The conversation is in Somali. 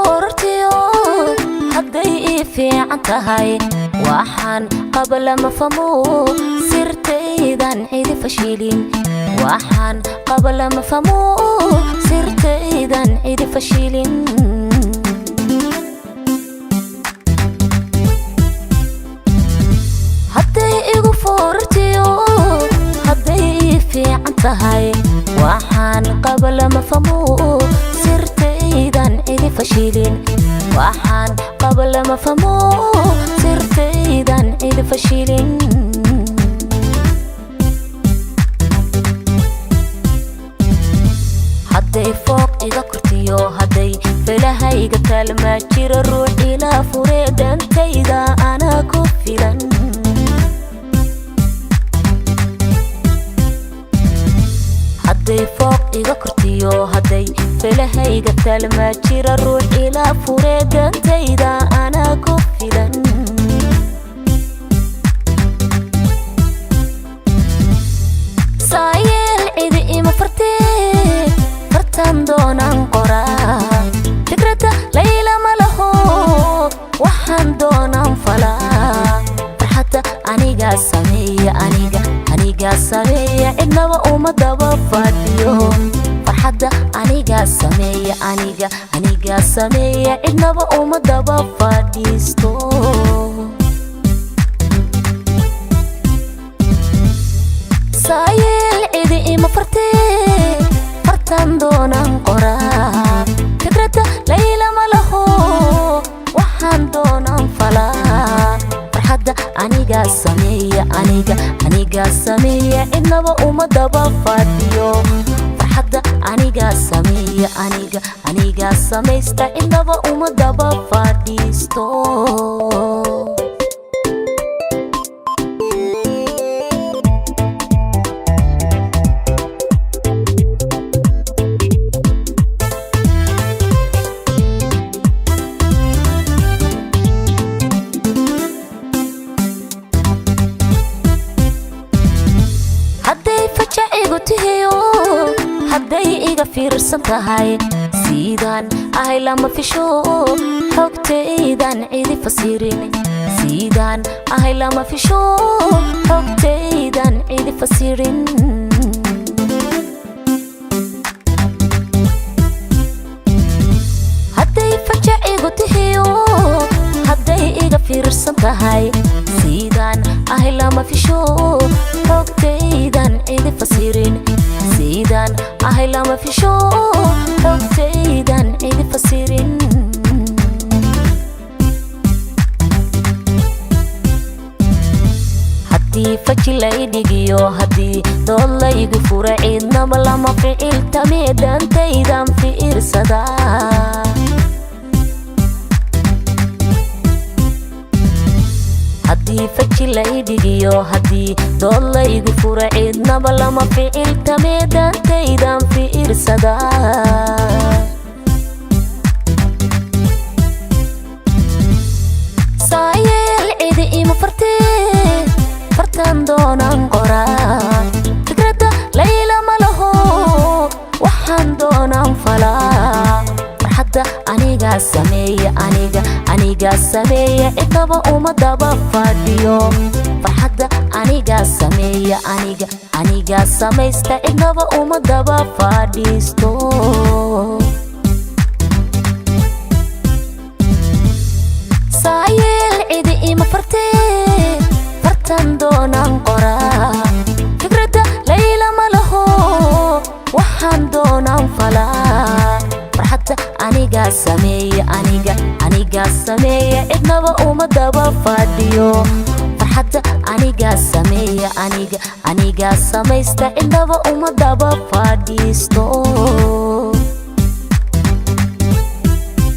Foorartiyo hadday ii fiican tahay, waxaan qaba lama famo, sirtaydan cidi fashilin. Waxaan qaba lama famo, sirtaydan cidi fashilin. Hadday igu foorartiyo hadday ii fiican tahay, waxaan qaba lama famo, sirtaydan cidi fashilin. Waxaan qaba lama famo, sirtaydan cidi fashilin. Hadday fooq iga kortiyo hadday felahayga taalmaa jiro, ruux ilaa furee dhantayda anaa ku filan. Hadday fooq iga kortiyo hadday felahayga taalmaa jira, ruux ilaa furee dantayda anaa ku filan. Saayeel cidi ima fartee, fartaan doonaan qoraa. Fikradda layla ma laho, waxaan doonaan falaa. Farxadda anigaa sameeya, aniga anigaa sameeya, cidnaba uma daba fadhiyo. Farxadda anigaa sameeya, aniga anigaa sameeya, cidnaba uma daba fadhiisto. Saayeel cidi ima fartee, fartaan doonaan qoraa. Fikradda layla ma laho, waxaan doonaan falaa. Farxadda anigaa sameeya, aniga anigaa sameeya, cidnaba uma daba fadhiyo. Farxadda anigaa sameeya, aniga anigaa samaysta, cidnaba uma daba fadhiisto. Hadday fajacigu tihiyo hadday iga fiirsan tahay, siidaan ahay lama fisho, xogtaydan cidi fasirin. Siidaan ahay lama fisho, xogtaydan cidi fasirin. Hadday fajacigu tihiyo hadday iga fiirsan tahay, siidaan ahay lama fisho, xogtaydan cidi fasirin. Siidaan ahay lama fisho, xogtaydan cidi fasirin. Haddii faji lay dhigiyo haddii dood laygu fura, ciidnaba lama ficiltamee, dhantaydan fiirsadaa. Haddii faji lay dhigiyo haddii dood laygu fura, ciidnaba lama ficiltamee, dhantaydan fiirsadaa. Saayeel cidi ima fartee, fartaan doonaan qoraa. Fikradda layla ma laho, waxaan doonaan falaa. Farxadda anigaa sameeya, aniga anigaa sameeya, cidnaba uma daba fadhiyo. Farxadda anigaa sameeya, aniga anigaa samaysta, cidnaba uma daba fadhiisto. Saayeel cidi ima fartee, fartaan doonaan qoraa. Fikradda layla ma laho, waxaan doonaan falaa. Farxadda anigaa sameeya, aniga anigaa sameeya, cidnaba uma daba fadhiyo. Farxadda anigaa sameeya, aniga anigaa samaysta, cidnaba uma daba fadhiisto.